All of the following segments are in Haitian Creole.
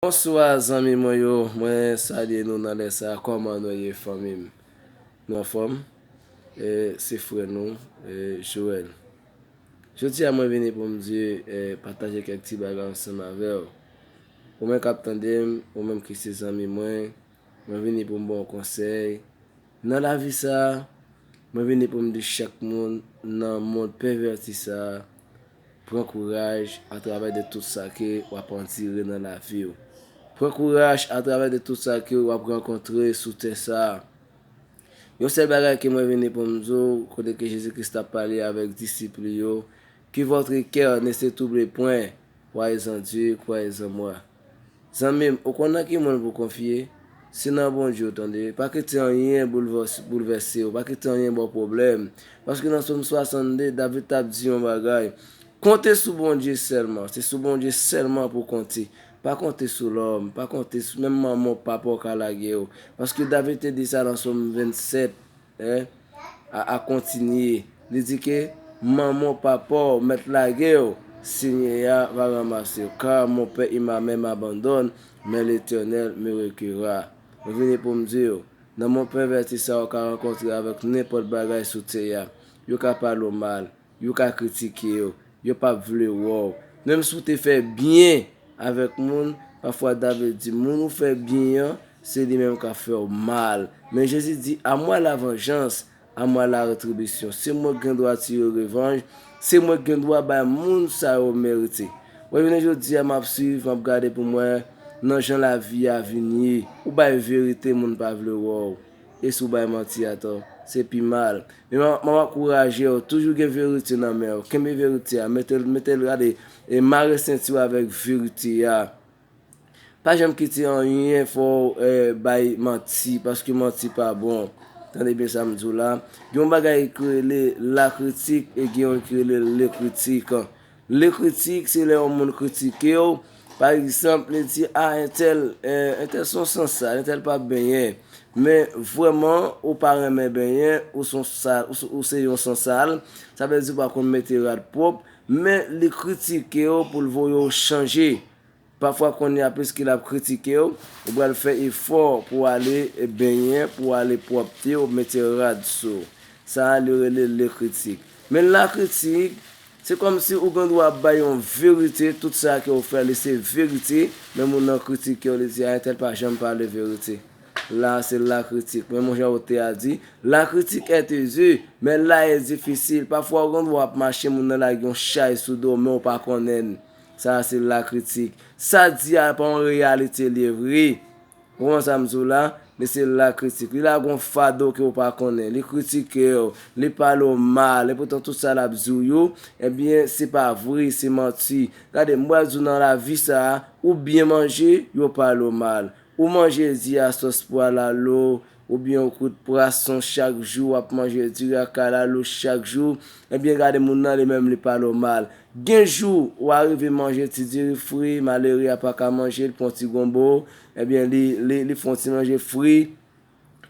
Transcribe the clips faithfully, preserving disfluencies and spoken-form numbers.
Bonswa zanmi mwen yo, mwen salye nou nan lè sa a. Kòman nou ye, fanmi m? Nou anfòm? E, se frè nou, e, Joel. Jodi a mwen vini pou m di, e, pataje kèk ti bagay ansanm avè w. Ou menm k ap tande m, ou menm ki se zanmi mwen, mwen vini pou m ba w konsèy. Nan lavi sa a, mwen vini pou m di chak moun nan mond pèvèti sa a, pran kouraj atravè de tout sa ke w ap andire nan lavi w. Pran kouraj atravè de tout sa ke w ap rankontre sou tè sa a. Yon sèl bagay ke mwen vini pou m di w, kote ke Jezi Kris t ap pale avèk disip li yo, que votre cœur ne se trouble point, croyez en Dieu, croyez en moi. Zanmi m, ou konn nan ki moun pou konfye? Se nan Bondye w tande. Pa kite anyen boulvès-, boulvèse w. Pa kite anyen ba w pwoblèm. Paske nan Sòm swasannde, David t ap di yon bagay. Konte sou Bondye sèlman. Se sou Bondye sèlman pou w konte. Pa konte sou lòm. Pa konte sou menm manman w, papa w ka lage w. Paske David te di sa nan Sòm vennsèt. Hein, a, a kontinye. Li di ke manman w, papa w mèt lage w, Senyè a va ranmase w. Car mon père et ma mère m'abandonnent, mais l'Éternel me recueillera. Mwen vini pou m di w, nan mond pèvèti sa a, ou ka rankontre avèk nenpòt bagay sou tè a. Yo ka pale w mal, yo ka kritike w, yo p ap vle wè w. Menm si w te fè byen avèk moun, pafwa David di, moun ou fè byen an, se li menm k ap fè w mal. Men Jezi di, à moi la vengeance, à moi la rétribution. Se mwen k gen dwa tire revanj, se mwen k gen dwa bay moun sa yo merite. Mwen jounen jodi a, m ap swiv, m ap gade pou m wè nan jan lavi a vin ye. Ou bay verite, moun pa vle wè w. E si w bay manti atò, se pi mal. Men m, m ap ankouraje w, toujou gen verite nan men w. Kenbe verite a, mete l, mete l, gade, e mare senti w avèk verite a. Pa janm kite anyen fè w, eh, bay manti, paske manti pa bon. Tande byen sa m di w la. Gen yon bagay ki rele lakritik e gen yon ki rele lekritik. Lekritik, se lè yon moun kritike w. Pa egzanp, li di, a, entèl, eh, entèl se yon sansal, entèl p ap benyen. Men vrèman, ou pa renmen benyen, ou se yon sal, ou se, ou se yon sansal. Sa vle di ou pa konn mete rad pwòp, men li kritike w pou l voye w chanje. Pafwa kounye a, piske l ap kritike w, ou pral fè efò pou w ale benyen, pou w ale pwòpte, w mete rad sou w. Sa a, li rele lekritik. Men lakritik, se kòmsi ou gen dwa bay yon verite, tout sa ke w fè, li se verite, men moun nan kritike w, li di, a, entèl pa janm pale verite. La, se lakritik. Men, menm jan ou te a di, la critique est aisée, mais là est difficile. Pafwa, ou gen dwa ap mache, moun nan lage yon chay sou do w, men ou pa konnen l. Sa a se lakritik. Sa di a pa yon reyalite li ye vre. Ou konprann sa m di w la? Men se lakritik. Li lage yon fado ke w pa konnen. Li kritike w. Li pale w mal. Epoutan tout sa l ap di w yo, ebyen, se pa vre, se manti. Gade, m pral di w nan lavi sa a, ou byen manje, yo pale w mal. Ou manje di a sòs pwa lalo, oubyen yon kout pwason chak jou, w ap manje diri ak kalalou chak jou, ebyen gade moun nan li menm li pale w mal. Gen jou, ou arive manje ti diri fri, malere a pa ka manje, li pran ti gonbo, ebyen li, li, li fè yon ti manje fri,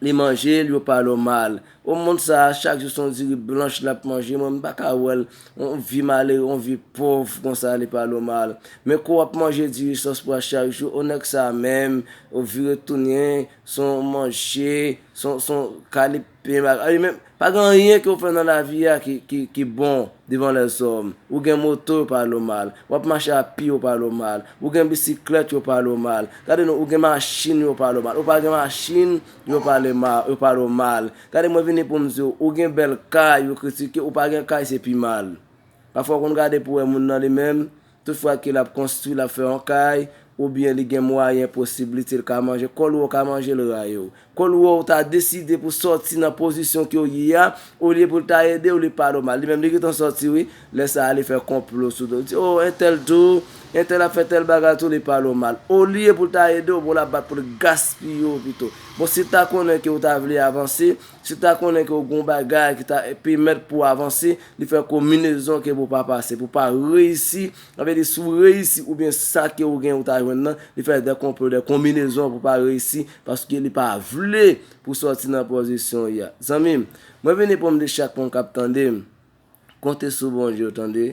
li manje l, yo pale w mal. O, moun sa a, chak jou se yon diri blanch l ap manje, mwen m pa ka wè l, yon vi malere, yon vi pòv konsa, li pale w mal. Men kou w ap manje diri sòs pwa chak jou, o, nèg sa a menm, ou vire tounen, se yon manje, se yon, se yon kalite bagay. Li menm, pa gen anyen ke w fè nan lavi a ki, ki, ki bon devan lèzòm. Ou gen moto, yo pale w mal. W ap mache a pye, yo pale w mal. Ou gen bisiklèt, yo pale w mal. Gade non, ou gen machin, yo pale w mal. Ou pa gen machin, yo pale ma-, yo pale w mal. Gade mwen vini pou m di w, ou gen bèl kay, yo kritike, ou pa gen kay, se pi mal. Pafwa, w konn gade pou w wè moun nan li menm, tout fwa ke l ap konstwi, l ap fè yon kay, oubyen li gen mwayen, posiblite, l ka manje, kòl ou wè w ka manje, l rayi w. Kòl ou wè w ta deside pou sòti nan pozisyon ke w ye a, olye pou l ta ede w, li pale w mal. Li menm, li gentan sòti, wi. Lè sa a, li fè konplo sou do. Li di, o, entèl tou, entèl ap fè tèl bagay tou, li pale w mal. Olye pou l ta ede w, bon, l ap bat pou l gaspiye w pito. Bon, si l ta konnen ke w ta vle avanse, si l ta konnen ke w gen yon bagay ki ta pèmèt pou w avanse, li fè konbinezon ke pou w pa pase, pou w pa reyisi. Sa vle di, si w reyisi oubyen sa ke w gen ou ta jwenn nan, li fè de konplo, de konbinezon pou w pa reyisi, paske li pa vle pou w sòti nan pozisyon w ye a. Zanmi m, mwen vini pou m di chak moun k ap tande m, konte sou Bondye, w tande.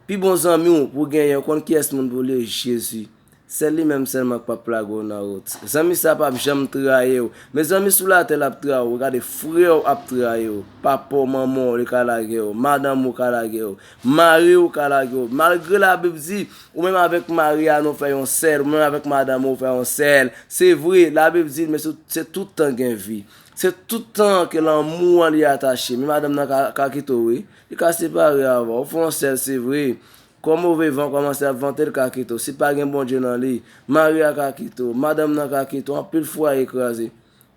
Pi bon zanmi w pou w genyen, ou konn kiyès moun pou w li ye? Jezi. Sèl li menm sèlman k p ap lage w nan wout. Zanmi sa p ap janm trayi w. Men zanmi sou latè l ap trayi w. Gade, frè w ap trayi w. Papa w, manman w, li ka lage w. Madanm ou ka lage w. Mari w ka lage w. Malgre Labib di, ou menm avèk mari a nou fè yon sèl, ou menm avèk madanm ou fè yon sèl. Se vre, Labib di, men se, se tout tan gen vi. Se tout tan ke lanmou an li atache. Men madanm nan ka, ka kite w, wi. Li ka separe avè w. Ou fè yon sèl, se vre. Kòm move van kòmanse ap vante, l ka kite w. Si pa gen Bondye nan li, mari a ka kite w, madanm nan ka kite w, anpil fwaye kraze.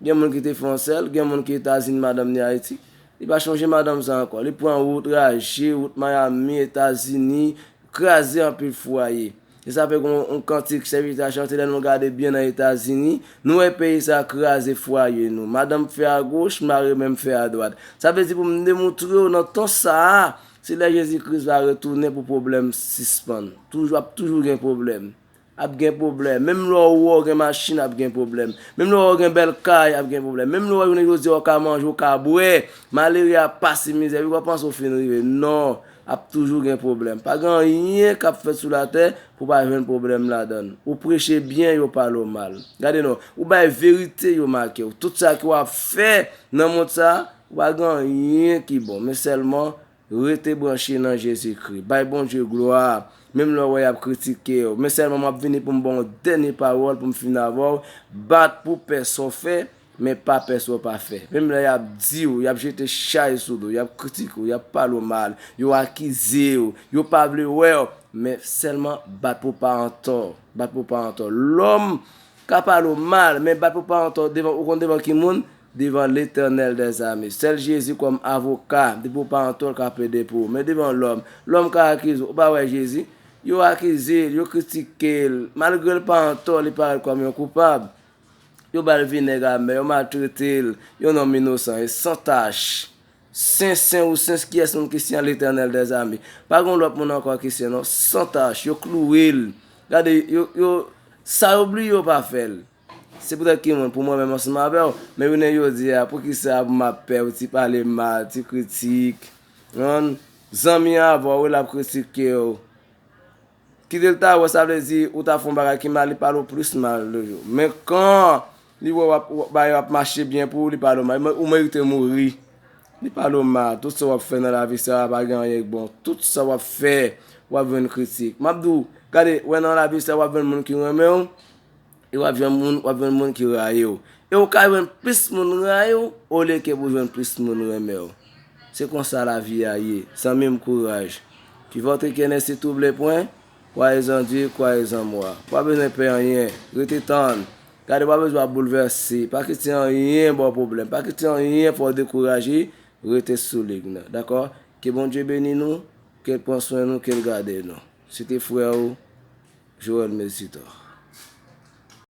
Gen moun ki te fè yon sèl, gen moun ki Etazini, madanm li Ayiti. Li pa chonje madanm sa ankò. Li pran wout raje, wout Miami, Etazini, kraze anpil fwaye. E sa fè gen yon, yon kantik sèvitè a chante, lè nou gade byen nan Etazini, nou wè peyi sa kraze fwaye nou. Madanm fè agoch, mari menm fè adwat. Sa vle di pou m demoutre w nan tan sa a, se lè Jezi Kris va retounen pou pwoblèm sispann. Toujou, ap toujou gen pwoblèm. Ap gen pwoblèm. Menm lè w wè w gen machin, ap gen pwoblèm. Menm lè w wè w gen bèl kay, ap gen pwoblèm. Menm lè w wè jounen jodi a w ka manje, w ka bwè, malere a pase mizè, wi, w ap panse w fin rive. Non, ap toujou gen pwoblèm. Pa gen anyen k ap fèt sou latè pou pa jwenn pwoblèm ladan l. Ou preche byen, yo pale w mal. Gade non, ou bay verite, yo make w. Tout sa ke w ap fè nan mond sa, ou pa gen anyen ki bon. Men sèlman, rete branche nan Jezikri. Bay Bondye glwa. Menm lè w wè y ap kritike w. Men sèlman m ap vini pou m ba w yon dènye pawòl pou m fin avè w. Bat pou pè sa w fè, men pa pè sa w pa fè. Menm lè y ap di w, y ap jete chay sou do w, y ap kritike w, y ap pale w mal, yo akize w, yo pa vle wè w, men sèlman bat pou w pa antò. Bat pou w pa antò. Lòm ka pale w mal, men bat pou w pa antò devan, ou konn devan ki moun? Devan Letènèl dèzame. Sèl Jezi kòm avoka, depi w pa antò, l ka plede pou ou. Men devan lòm, lòm ka akize w. Ou pa wè Jezi? Yo akize l, yo kritike l. Malgre l pa antò, li parèt kòm yon koupab. Yo ba l vinèg amè, yo maltrete l. Yon nonm inosan e san tach. Sen, sen ou sen, kiyès moun ki sen an? Letènèl dèzame. Pa gen lòt moun ankò ki sen, non. San tach, yo klouwe l. Gade, yo, yo, sa yo bliye, yo pa fè l. Se poutèt ki moun, pou mwen menm ansanm avè w, men jounen jodi a, poukisa pou m ap pè w ti pale mal, ti kritik? Zanmi an avè w, wi, l ap kritike w. Kite l ta wè, sa vle di ou ta fè yon bagay ki mal, li pale w plis mal toujou. Men kan li wè w ap, w ap, bagay yo ap mache byen pou ou, li pale w mal. Ou merite mouri. Li pale w mal. Tout sa w ap fè nan lavi sa a pa gen anyen k bon. Tout sa w ap fè, w ap jwenn kritik. M ap di w, gade, wè nan lavi sa a, w ap jwenn moun ki renmen w, e w ap jwenn moun, w ap jwenn moun ki rayi w. E w ka jwenn plis moun rayi w, olye ke pou jwenn plis moun renmen w. Se konsa lavi a ye. Zanmi m, kouraj. Que votre cœur ne se trouble point, croyez en Dieu, croyez en moi. Ou pa bezwen pè anyen. Rete tann. Gade, ou pa bezwen ap boulvèse. Pa kite anyen ba w pwoblèm. Pa kite anyen fè w dekouraje. Rete solid, dakò? Ke Bondye beni nou, ke l pran swen nou, ke l gade nou. Se te frè w, Joel Mesitor.